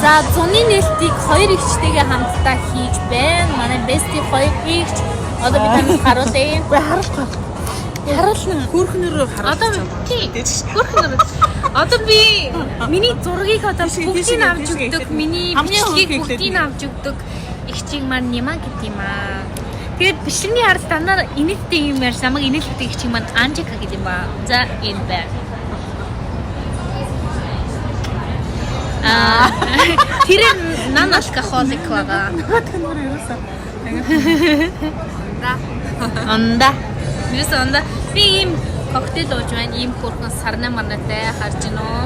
За, зуны нээлтийг хоёр эгчтэйгээ хамтдаа хийж байна. Манай bestie хоёр эгч. Одоо би танд харуулъя. Үгүй, харуулах. Харуулна. Хөөрхнөрөө харуулах. Одоо тий. Хөөрхнөр. Одоо би миний зургийг одоо бүгдийг нь авч өгдөг. Миний бичлэгийг бүгдийг нь авч өгдөг. Эгчийг маань Нима гэдэг юм аа. Тэгээд бичлэгний ард дандаа инээдтэй юм ярьж намайг инээлгдэг эгчийг маань Анжика гэдэг юм аа. За, энэ байна. Аа, тэр non alcoholic байгаа. Нөгөөх нь бүр ерөөсөө Унда. Унда. Ерөөсөө унда. Би ийм коктейл ууж байна. Ийм хөөрхөн сарнай марнайтай харж гин үү.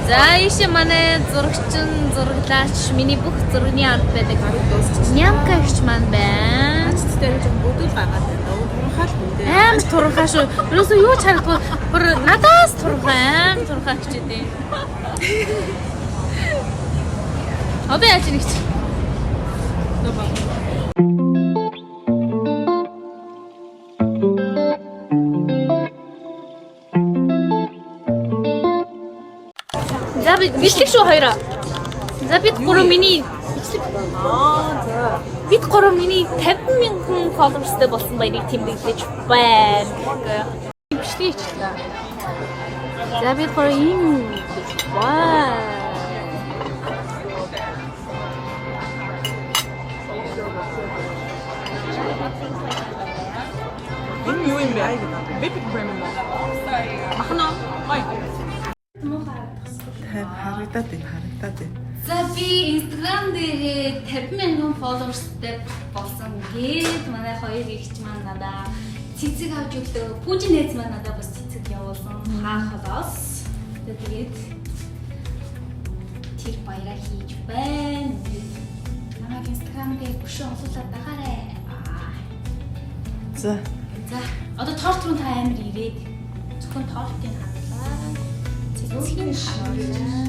За, ийшээ манай зурагчин, зураглаач, миний бүх зургийн ард байдаг. Нямка эгч маань байна. Тэр жоо бүдүүл гаргаад байна. Туранхай л бүдээ. Амар туранхай шүү. Ерөөсөө юу ч харагдахгүй. Бүр надаас туранхай, амар туранхай эгч үү. Одоо яаж нэг чи? За, би бичлэг шүү хоёроо. За, бид гурав миний бичлэг. Аа, за. Бид гурав миний 50 мянган followers тэй болсон баярыг тэмдэглэж байна. Бичлэг хийчлээ. За, бид гурав ийм ваа. Энэ юу юм бэ? Whipped cream юм уу? Махна. Ой. Харагдаад байна, харагдаад байна. За, би Instagram дээрээ 50 мянган followers тэй болсон гээд манай хоёр эгч маань надаа цэцэг авч өглөө. Пүүжин найз маань надаа бас цэцэг явуулсан. Хаахалаас. Тэгээд тэр баяраа хийж байна. Намайг Instagram дээр өшөө олуулаад дагаарай. Аа. За. За, одоо торт руу та амар ирээд зөвхөн тортыг харлаа. Цэцгийг харлаа.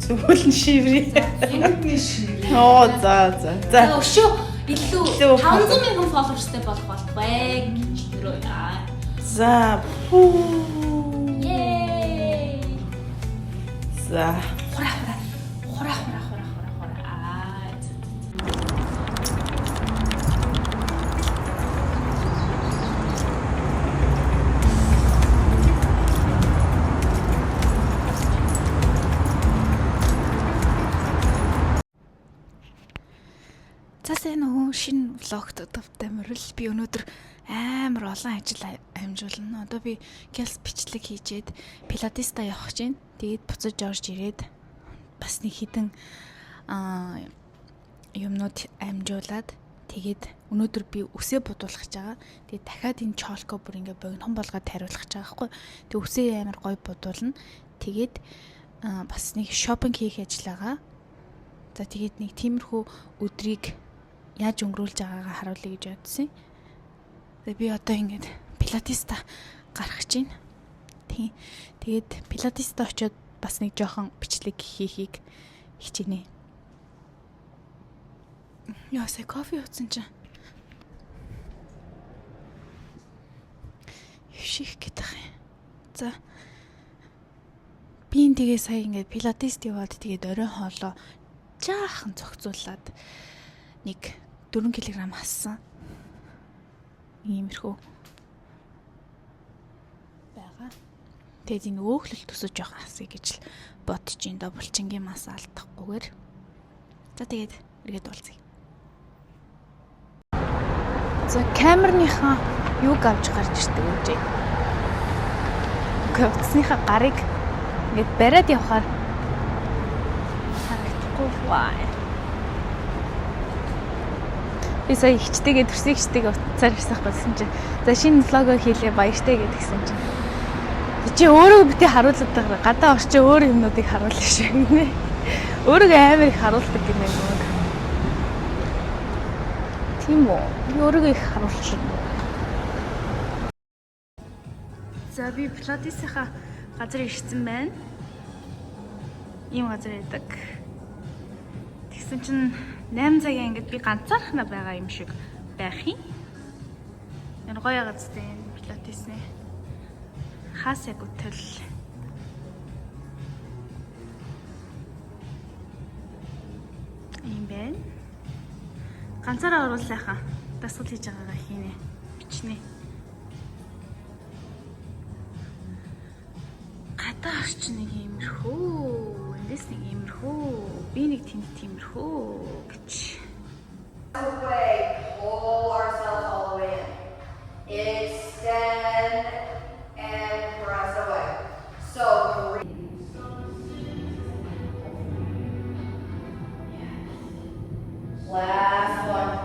Зөвхөн шиврий. Зүгний шиврээ. Оо, за за. За, За. өшөө илүү Илүү 500 мянган followers тэй болох болтугай гэж өрөө. За. Пүү. Yay! За. Хура хура. Хура хура хура хура хура. Аа. За, сайн уу, шинэ vlog т тавтай морил. Би өнөөдөр амар олон ажил амжуулна. Одоо би келс бичлэг хийжээд пилатеста явах гэж байна. Тэгээд буцаж орж ирээд бас нэг хідэн юмнууд амжуулаад, тэгээд өнөөдөр би үсээ будуулах гэж байгаа. Тэгээд дахиад энэ чолко бүр ингээ богинохон болгоод тариулах гэж байгаа байхгүй. Тэгээд үсээ амар гоё будуулна. Тэгээд бас нэг шопинг хийх ажил байгаа. За, тэгээд нэг тиймэрхүү өдрийг яаж өнгөрүүлж байгаагаа харуулъя гэж бодсон. Тэгээ би одоо ингээд пилатеста гарах гэж байна. Тийм. Тэгээд пилатеста очиод бас нэг жоохон бичлэг хийхийг хичээнэ. Яа, сая кофе уусан чинь ших гэдэг юм. За, би энэ тэгээ сая ингээд пилатест яваад, тэгээд оройн хоолоо жаахан зохицуулаад нэг 4 кг хассан. Иймэрхүү байгаа. Тэгээд энэ өөхлөл төсөж жоохон хасъя гэж л бодож ин доо, булчингийн мас алдахгүйгээр. За, тэгээд эргээд уулзъя. За, камерныхаа юг авч гарч ирдэг үү? Үгүй, утасныхаа гарыг ингээд бариад явахаар харагдахгүй ваа. Би сая эгчтэйгээ, төрсөн эгчтэйгээ утсаар ирсэн байсан чинь, за, шинэ vlog оо хийлээ, баяртай гэдгсэн чинь чи өөрөө бити харуулдаг байгаа. Гадаа орчин өөр юмнуудыг харуулах шиг гинэ. Өөрийгөө амар их харуулдаг гинэ нөгөө. Тийм үү? Би өөрийгөө их харуулдаг. За, би пилатесийнхаа газар ирсэн байна. Ийм газар байдаг. Тэгсэн чинь 8 цагийн ингээд би ганцаархнаа байгаа юм шиг байх юм. Энэ гоё газартай энэ пилатесний хаасаг өтөл. Ийм байна. Ганцаараа оруулаа хаа. Дасгал хийж байгаагаа хийнэ. Бичнэ. Гадаа орчин нэг иймэрхүү, эндээс нэг иймэрхүү, би нэг тэнд тиймэрхүү гэж. Way, pull ourselves all the way in. Extend and press away. So last one.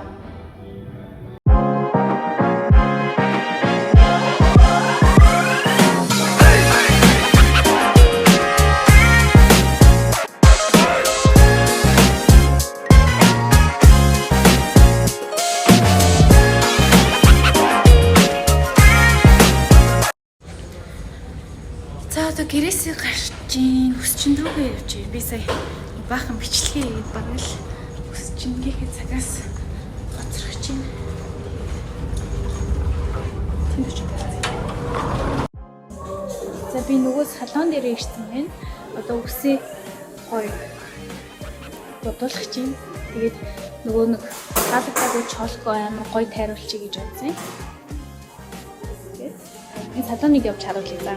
За одоо гэрээсээ гарч ийн өсчин рүүгээ явж байна. Би сая баахан бичлэгээ хийгээд бараг л өсчингийнхээ цагаас хоцрох чинь. Тэнд очиж тавьсан. За би нөгөө салон дээр ирсэн байна. Одоо үсээ гоё бодуулах чинь. Тэгээд нөгөө нэг таалагдаагүй чолко амар гоё тайруулчих гэж бодсон юм. Тэгээд энэ салоныг явж харуулъя за.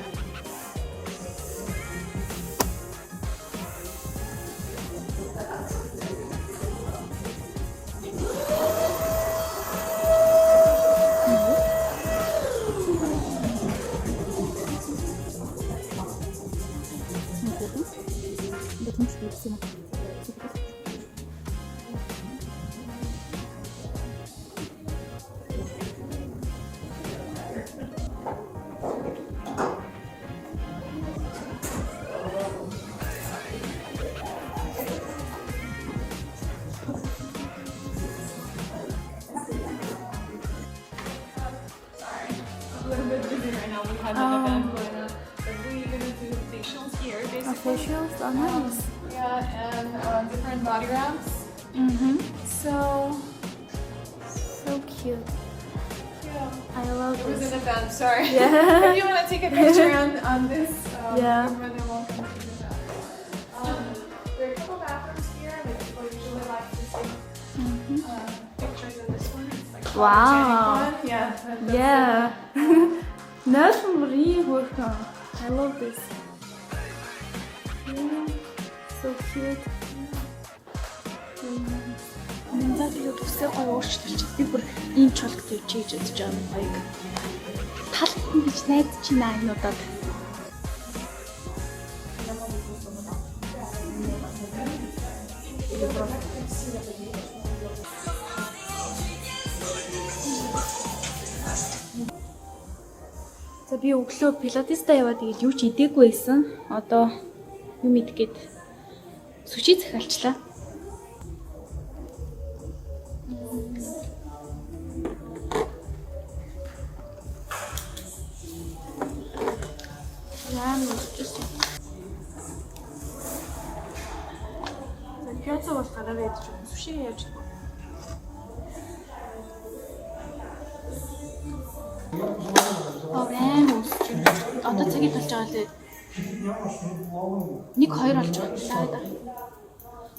A little bit busy right now. We have an event going on. But we're gonna do facials here, basically. Facials are nice. Yeah, and different body wraps. Mm-hmm. So, So cute. yeah. I love It was this. an event, sorry. Yeah. If you want to take a picture on this, Yeah. you're more than welcome to do that. There are a couple bathrooms here that people usually like to take pictures in this one. It's like a Wow. photogenic one. Yeah. that's it. Yeah. Найлмрын хөөрхөн. I love this. Yeah. So cute. Very nice. За тэгээд үсээ гоё өөрчлөлч. Би бүр ийм чолк тавьчих гэж бодож байгаа юм гоё. Талхтан гэж найдаж байна энэ удаад. За би өглөө пилатеста яваад тэгээд юу ч идээгүй байсан. Одоо юм идэх гээд сүши захиалчлаа. Яа нүрчсэн. За пицца бол гараараа идэж байна. Сүши яаж идэх вэ? Аа өсөж байна. Одоо цагийг болж байгаа лээ. 1 2 болж байгаа даа.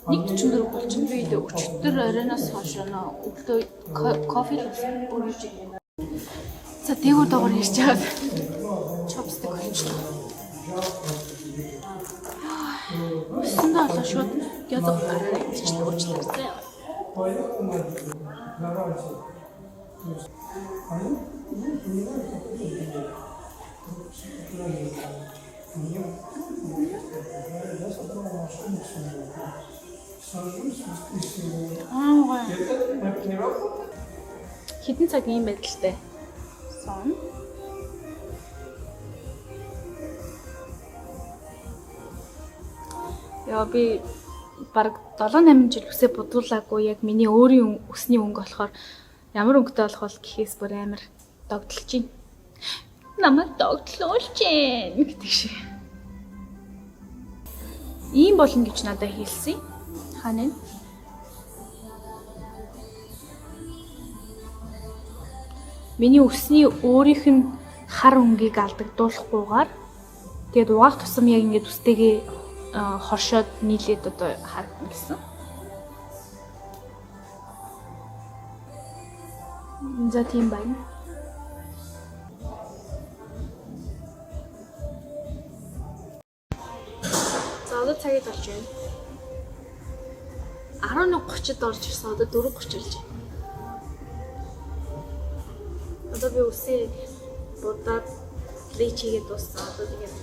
1:44 болчихно. Би дэ өчтөр оройноос хойш нөө өглөө кофе л өргөж. За дээгүүр доогоор ирж байгаа. Chopstick олчлоо. Өсөндөө олоо шууд гёзо гараараа идчихлээ уучлаарай. Аа гоё. Хэдэн цаг ийм байдалтай. Сон. Яа би бараг 7 8 жил үсээ будуулаагүй яг миний өөрийн үсний өнгө болохоор ямар өнгөтэй болох бол гэхээс бүр амар догдолж байна. Намайг догдлуулж гин гэдэг шиг. Ийм болно гэж надад хэлсэн. Хаана вэ? Миний үсний өөрийнх нь хар өнгийг алдагдуулахгүйгээр тэгээд угаах тусам яг ингээд үстэйгээ хоршоод нийлээд одоо харагдана гэсэн. За, тийм байна. За, одоо цагийг болж байна. 11:30-д орж ирсэн. Одоо 4:30 болж байна. Одоо би үсээ будаад, bleach хийгээд дууссан. Одоо тэгээд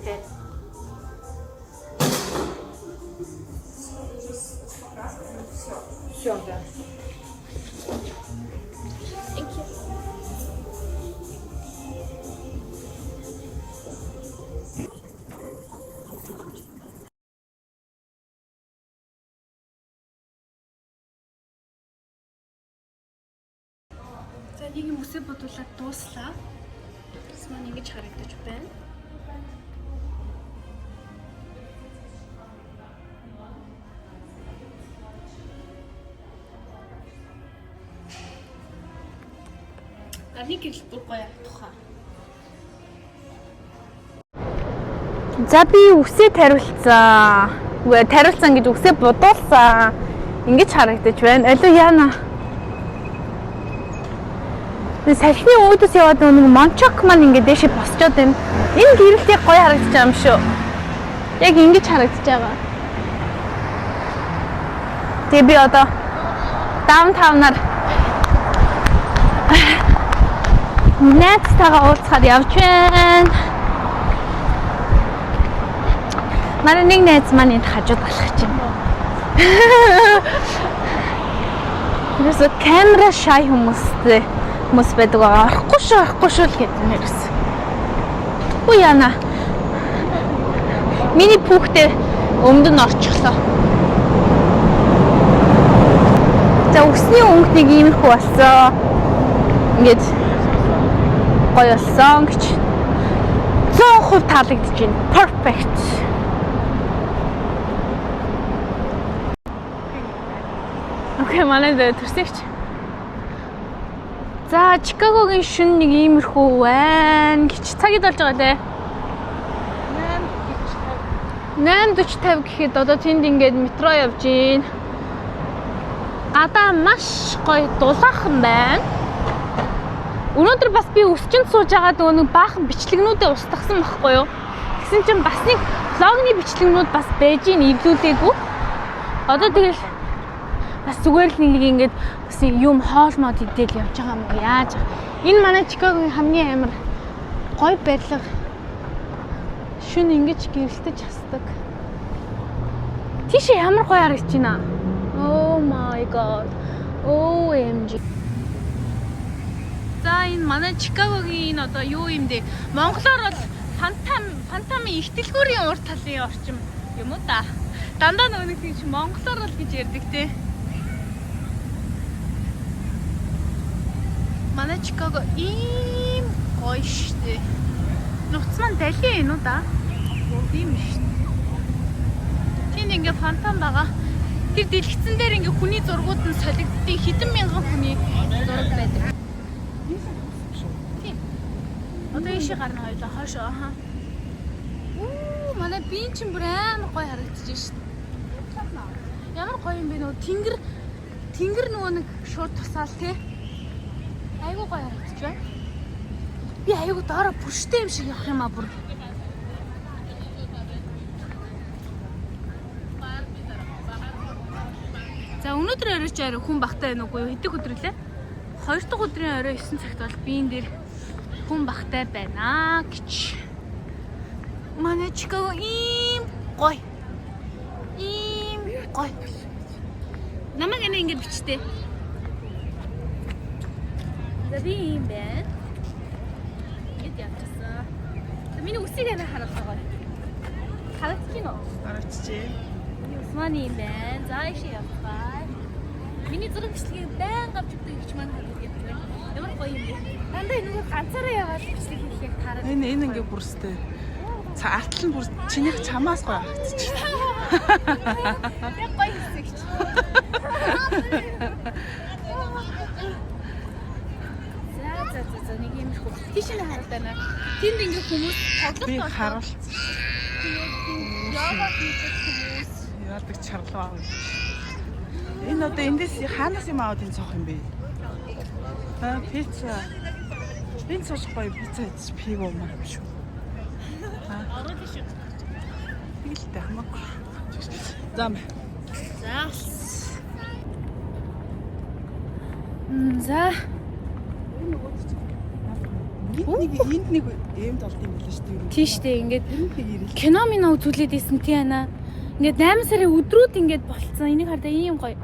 тайв. Все, да. Thank you. За, нэг юм үсээ будуулаад дууслаа. Үс маань ингэж харагдаж байна. Гарны гэрэл бүр гоё харагдах. За, би үсээ тариулцсан. Үгүй, тариулцсан гэж үсээ будуулсан. Ингэж харагдаж байна. Алуу, яана. Би салхины үүдээс яваад нэг мончок маань ингээд дээшээ босчоод байна. Энэ гэрэлт яг гоё харагдаж байгаа юм шүү. Яг ингэж харагдаж байгаа. Тэгээ би одоо downtown аар найзтайгаа уулзахаар явж байна. Манай нэг найз маань энд хажууд алхаж байна. Тэрээс camera shy хүмүүстэй хүмүүс байдаг байгаа. Орохгүй шүү, орохгүй шүү л гэдэг нэрс. Үгүй, яана. Миний пүүхтэй өмд нь орчихлоо. За, үсний өнгө нэг иймэрхүү болсон. Ингээд гоё болсон гэж 100% таалагдаж байна. Perfect. Okay, манай дээр төрсөгч. За, Чикагогийн шөнө нэг иймэрхүү байна гэж цагид болж байгаа лээ. 8:40 гэхэд одоо тэнд ингээд метро явж гин. Гадаа маш гоё дулаахан байна. Өнөөдөр бас би өсчөнд сууж байгаа нөгөө нэг баахан бичлэгнүүдээ устгасан байхгүй юу? Тэгсэн чинь бас нэг vlog ны бичлэгнүүд бас байж ийн эвлүүлээгүй. Одоо тэгэл бас зүгээр л нэг ингээд бас нэг юм хоол мод идэл явж байгаа юм уу, яаж. Энэ манай Чикагогийн хамгийн амар гоё барилга шүн ингэж гэрэлтэж хасдаг. Тийшээ ямар гоё харагдаж байна. Oh my god. OMG. За, энэ манай Чикагогийн энэ одоо юу юм бэ? Монголоор бол фонтан, фонтанын их дэлгүүрийн урд талын орчим юм уу да. Дандаа нөгөө нэг тийм чи монголоор бол гэж ярьдаг те. Манай Чикаго ийм гоё штэ. Нууц маань далийн юм уу да? Тийм штэ. Тэнд ингээ фонтан байгаа. Тэр дэлгэцэн дээр ингээ хүний зургууд нь солигддیں۔ Хэдэн мянган хүний зураг байдаг. Тийм. Одоо ийшээ гарна хоёлаа хойшоо. Аха. Үу, манай биен чинь бүр амар гоё харагдаж шít. Ямар гоё юм бэ, нөгөө тэнгэр тэнгэр нөгөө нэг шууд тусаал те. Айгуу гоё харагдаж байна. Би айгуу доороо бүрштэй юм шиг явах юм а бүр. За, өнөөдөр орой чи арай хүн багтай байна уугүй юу? Хэдэх өдөр лээ? Хоёр дахь өдрийн орой 9 цагт бол би энэ дээр хүн багтай байна гэж. Манай Чикаго ийм гоё. Ийм гоё. Намайг энэ ингэж бичтээ. За, би ийм байна. Ингэж явчихсан. За, миний үсийг ана харуулсан гоё. Харагдчих юм уу? Харагдчихэ. Миний ус маань ийм байна. За, ийшээ явцгаая. Миний зураг бичлэгийг байнга авч өгдөг гэж маань харагдаж явж байна. Ямар гоё юм бэ? Дандаа энэ нөгөө ганцаараа яваад бичлэг хийхийг таарад. Энэ ингээ бүрстэй. Ца артал нь бүр чинийх чамаас гоё харагдчих. Яг гоё хэсэг чи. За, нэг иймэрхүү. Тийш нь хараад байна. Тэнд ингээ хүмүүс тоглолт Би болоод харуулсан. тэгээд тэнд йога хийдэг хүмүүс. Яадаг чарлаа. Энэ одоо эндээс хаанаас юм аваад энэ цоох юм бэ? Аа, пицца. Энэ сууж гоё пицца идэж пиво маа юм шүү. Оруулах шүү. Тэгэлтэй хамаагүй. За. За. За. Энд нэг энд нэг эм толд юм билээ шүү дээ. Тийш дээ ингээд Энд нэг ирэл. кино минь үзүүлээд исэн тий ана. Ингээд 8 сарын өдрүүд ингээд болцсон. Энийг хардаа ийм гоё.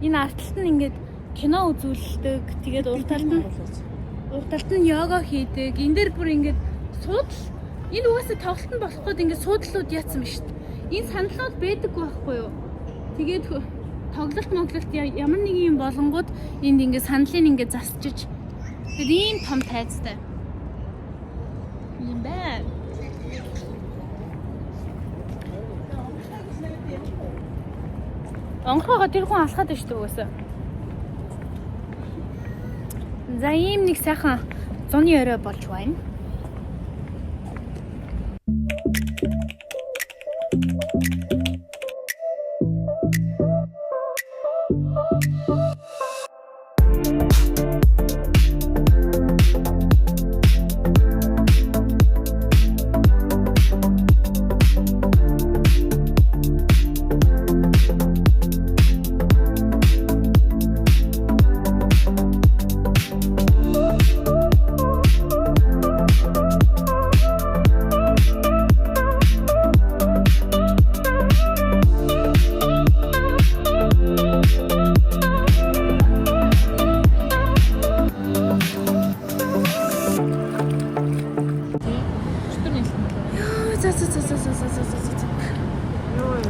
Энэ артталт нь ингээд кино үзүүлдэг. Тэгээд урд талд нь урд талд нь йога хийдэг. Энэ дээр бүр ингээд суудал энэ угаасаа тоглолт нь болох гээд ингээд суудлууд яатсан ба шүү дээ. Энэ саналууд байдаггүй байхгүй юу? Тэгээд тоглолт моглолт ямар нэгэн юм болонгууд энд ингээд саналыг ингээд засчиж тэгээд ийм том тайзтай юм байна. Онгорхоогоо тэр хүн алхаад байна шүү дээ угаасаа. За ийм нэг сайхан зуны орой болж байна. За за за за за за за за за. Йоо ёо.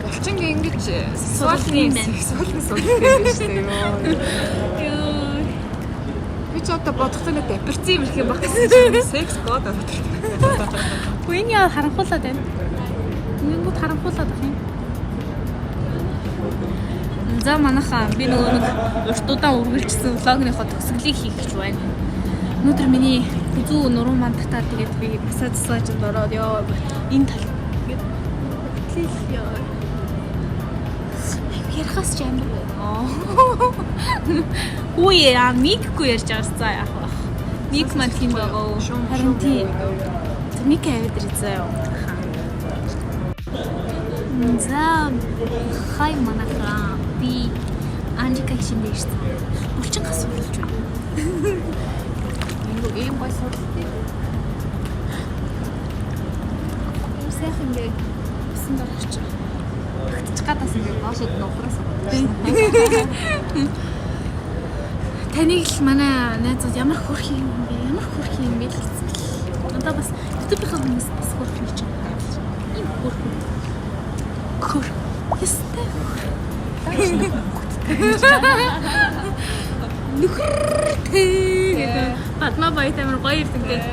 Булчин ингэж сексуалны сексуалны судалгаа юм шүү дээ. Йоо. Йоо. Би ч одоо бодохдоо нэг депресси юм их юм баг гэсэн чинь секс гоод ороод. Үгүй энэ яа харанхуулаад байна. Ингэнгүүт харанхуулаад байх юм. За манайхаа би нөгөө нэг урт удаан үргэлжсэн влогныхоо төгсгөлийг хийх гэж байна. Өнөөдөр миний хүзүү нуруу мандахтаа тэгээд би массаж слажд ороод ёо энэ тал тэгээд хөтлөл ёо. Ярихаас ч амар байна. Үгүй яа, микгүй ярьж байгаа за яах вэ? Мик маань тийм байгаа уу? Харин тийм. Мик аваад ирээ заа юу. За хай манайхаа би Анжика хичээндээ ирсэн. Булчин гас судалж байна. Ингээ ийм гой судалтай. Ийм сайхан ингээ усан дорогч. Багтчих гадаас ингээ доошод нухраас. Таныг л манай найзууд ямар хөөрхөн юм бэ? Ямар хөөрхөн юм бэ л гэсэн л. Одоо бас YouTube-ийн хүмүүс бас хөөрхөн гэж байна. Ийм хөөрхөн. Хөр. Ястай хөр. Нөхөртэй гэдэг. Бадмаа баят амар гоё юм ингээд.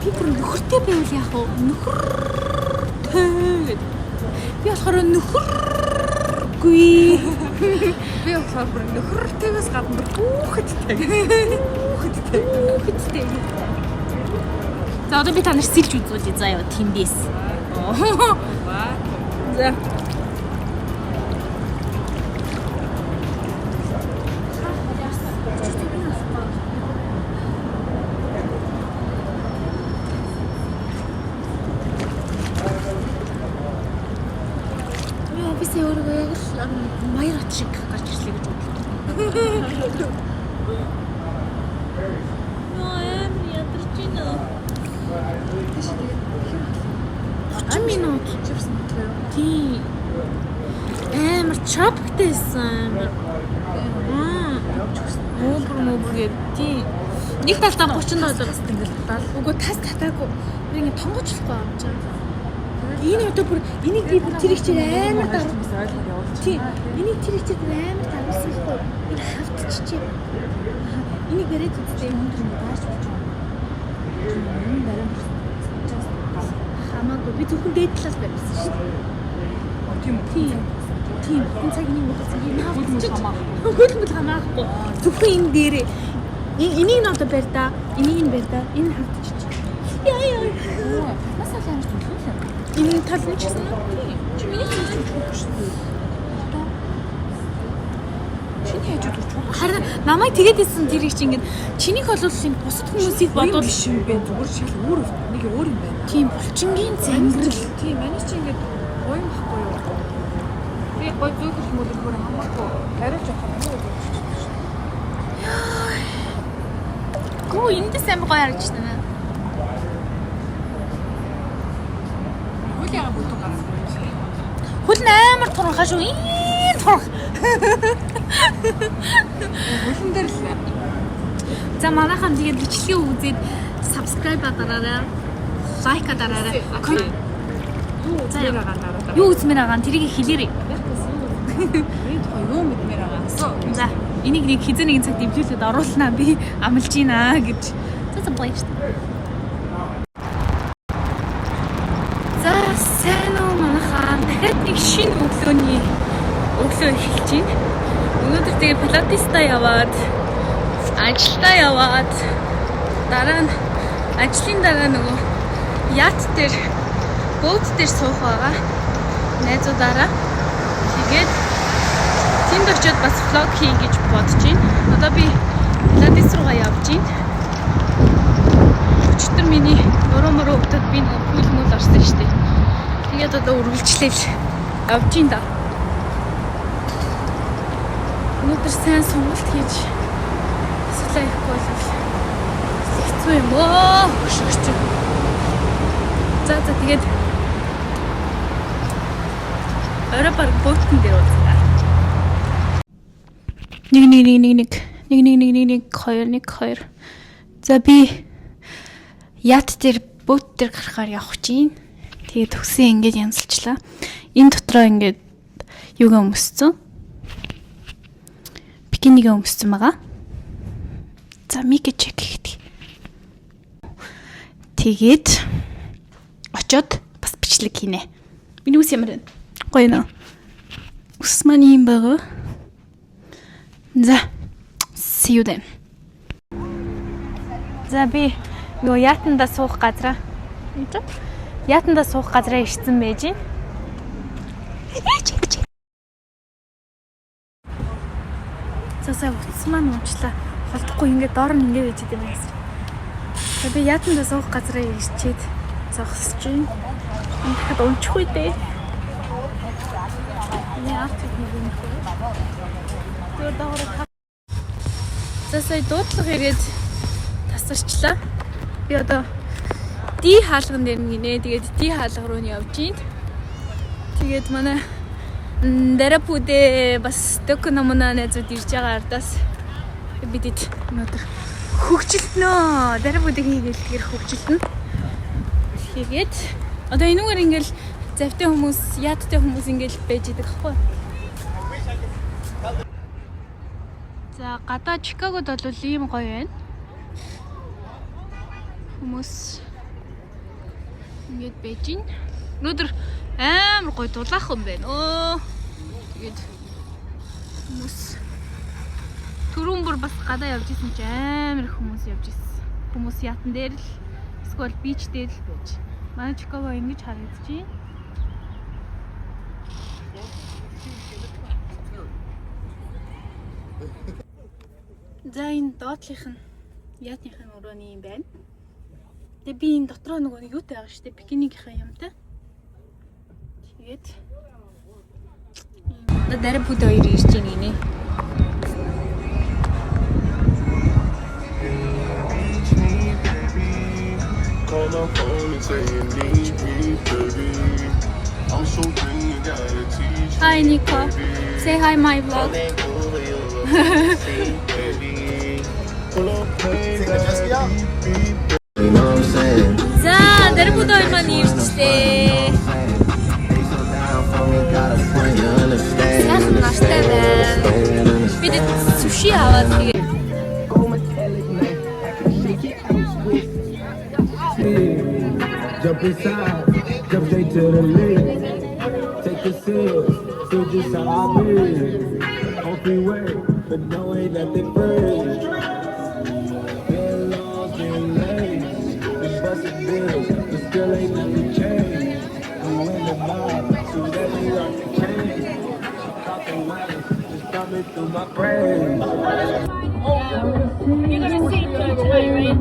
Би бүр нөхөртэй байвал яах вэ? Нөхөртэй гэдэг. Би болохоор нөхөргүй. Би болохоор бүр нөхөртэйгээс гадна бүр хүүхэдтэй. Хүүхэдтэй. Хүүхэдтэй. За одоо би та нарт сэлж үзүүлье заа ёо тэндээс. За. Би офисээ өөрөө яг л маяр ат шиг гарч ирлээ гэж бодлоо. Нөө амар ядарч байна. Тийш тэгээд 30 минут чивсэн мэтлээ. Тийм. Амар чопктэй байсан амар. Мөбөр мөбөр гээд тийм. Нэг талдаа 30 доллар Ингээл дал. Үгүй тас татаагүй. Би ингэ тонгочлохгүй юм чам. Энэ одоо бүр энийг би бүр тэр ихчээр амар дарсан. Ойлгох явуулчих. Тийм. Энийг тэр ихчээр бүр амар дарсан байхгүй. Энэ хавтчихжээ. Энийг бариад үзтээ. Өндөр ингэ даарч болж байгаа. Энэ бариад Хамаагүй. Би зөвхөн дээд талаас барьсан шүү дээ. Тийм үү? Тийм. Тийм. Энэ цаг энийг бодсон. Энэ Хөлмөл хавтчих. хамаахгүй. Хөлмөл хамаахгүй. Зөвхөн энэ дээрээ. Энийг нь одоо барь да. Энийг нь барь да. Энэ хавтчих. Яа яа. Нас бол амар төлөв л. Энэ тал нь ч гэсэн үү? Тийм. Чи миний хэлж өгөх шүү дээ. Чиний хажууд чухал. Харин намайг тэгээд исэн тэр их чи ингээд чинийх бол юм бусад хүмүүсийг Бодвол бодвол биш юм бэ? Зүгээр шал өөр нэг өөр юм байна. тийм булчингийн зангирал. Тийм, манай чи ингээд гоё юм байхгүй юу? Би гоё зөөхөл мөлөрхөр хамаагүй. Хариулж явах юм уу? Гүү эндээс амар гоё харагдаж байна. Хөл яга бүтэн гарахгүй юм шиг. Хөл нь амар туранхаа шүү. Ийм турх. Хөлн дээр л За манайхан тэгээд бичлэгээ үзээд subscribe дараарай. Лайк дараарай. Юу үзмээр байгаа нараа. Юу үзмээр байгаа нь тэрийг хэлээрэй. Миний тухай юу мэдмээр байгаа асуу. За энийг нэг хизээ нэгэн цагт дэвжүүлээд оруулнаа би амлж гинэ гэж. За за баярлалаа. За сайн уу манайхаа дахиад нэг шинэ өглөөний өглөө эхэлж байна. Өнөөдөр тэгээ пилатеста яваад ажилдаа яваад дараа нь ажлын дараа нөгөө yacht дээр boat дээр суух байгаа. Найзуудаараа. Тэгээд тэнд очиод бас vlog хийн гэж бодож байна. Одоо би пилатес руугаа явж байна. Өчигдөр миний нуруу муруу өвдөд би нөгөө pool мүл орсон шүү дээ. Тэгээд одоо үргэлжлээл явж байна да. Өнөөдөр сайн сонголт хийж асуудлаа ихгүй бол хэцүү юм өө. Хөшөгч. За за тэгээд орой баг boat н дээр уулзлаа. 1 1 1 1 1 1 1 1 1 1 2 1 2. За би yacht дээр boat дээр гарахаар явах чинь. Тэгээд төгсөн ингээд янзалчлаа. Энэ дотроо ингээд юугаа өмссөн? Бикинигээ өмссөн байгаа. За mic check хийдэг. Тэгээд очоод бас бичлэг хийнэ. Миний үс ямар вэ? Гоё нөө. Үс маань ийм байгаа. За. See you then. За би нөгөө yacht анда суух газраа. Yacht анда суух газраа ирсэн байж байна. За сая утас маань унчлаа. Холдохгүй ингээд доор нь ингээд байж идэм юм. За би yacht анда суух газраа ирчээд зогсож байна. Дахиад унчих үү дээ. Миний outfit нэг юм хөө. Тэр доогоор. За сая дуудлага ирээд тасарчлаа. Би одоо D хаалган дээр гинэ. Тэгээд D хаалга руу нь явж гин. Тэгээд манай Дарапүдэ бас Докономона найзууд ирж байгаа ардаас бидэд өнөөдөр хөгжилтнөө. Дарапүдэгийн хийгээл хөгжилтнө. Тэгээд одоо энүүгээр ингээл завтай хүмүүс, яадтай хүмүүс ингээл байж идэг хгүй. За гадаа Чикагод бол ийм гоё байна. Хүмүүс ингээд байж гин. Өнөөдөр амар гоё дулаахан байна. Өө. Тэгээд хүмүүс түрүүн бүр бас гадаа явж исэн чи амар их хүмүүс явж исэн. Хүмүүс yacht ан дээр л эсвэл beach дээр л байж. Манай Чикаго ингэж харагдаж байна. За энэ доотлих нь yacht ныхын өрөөний юм байна. Тэгээ би энэ дотроо нөгөө нэг юутай байгаа шүү дээ. Бикинигийнхаа юмтай. Тэгээд Одоо дараа бүд хоёр ирж байна гинэ. Reach me, baby. Call my phone and say you need me, baby. I'm so green, you gotta teach me. Hi Nico. Say hi my vlog. Baby. Pull up, play back, beep, beep. You know what I'm saying? За дараа бүд хоёр маань ирчлээ. They so down for me, got a point, you understand? Сайхан нартай байна. Бид суши аваад тэгээд Go metallic night, I can shake it out squeeze. Jump inside, jump straight to the lake. Take a sip, feel just how I be. On freeway, but no ain't nothing free. Been lost, been late, been busted bills, but still ain't nothing changed. We in the mob, so that we are to change. She caught the wave, just got Coming through my brain. You're gonna see it tonight, right?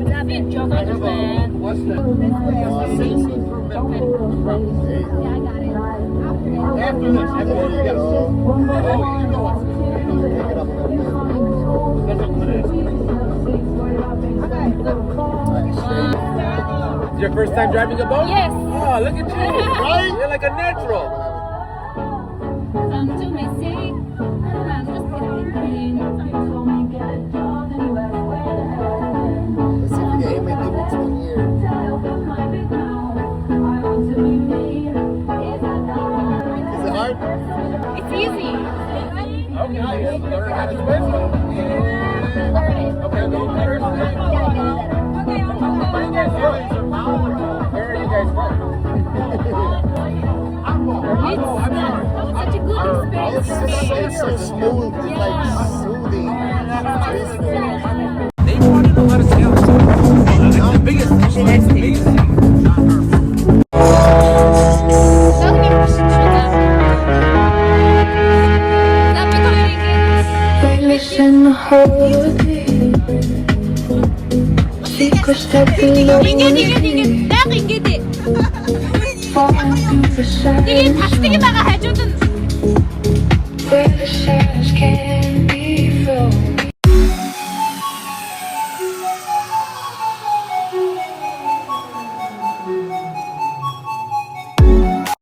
За би жогож байна. Your first time driving a boat? Yes. Oh, look at you. Right? You're like a natural. I'm too messy. I'm just kidding. Let's see if we can aim it give it 20 years. Is it hard? It's easy. Okay. Learn how to swim. Okay, go first. Where are you guys from? Where are you guys from? It's such a good experience It's for me. it's so smooth. It's like soothing. It's peaceful. They brought in a lot of sales. Like the biggest thing. The biggest thing. Логны биш шүү дээ. За бид хоёр ингээд ингээд ингээд ингээд байг ингээд. Тэгээд татдаг юм байгаа хажууд нь. Where the shadows can be frozen.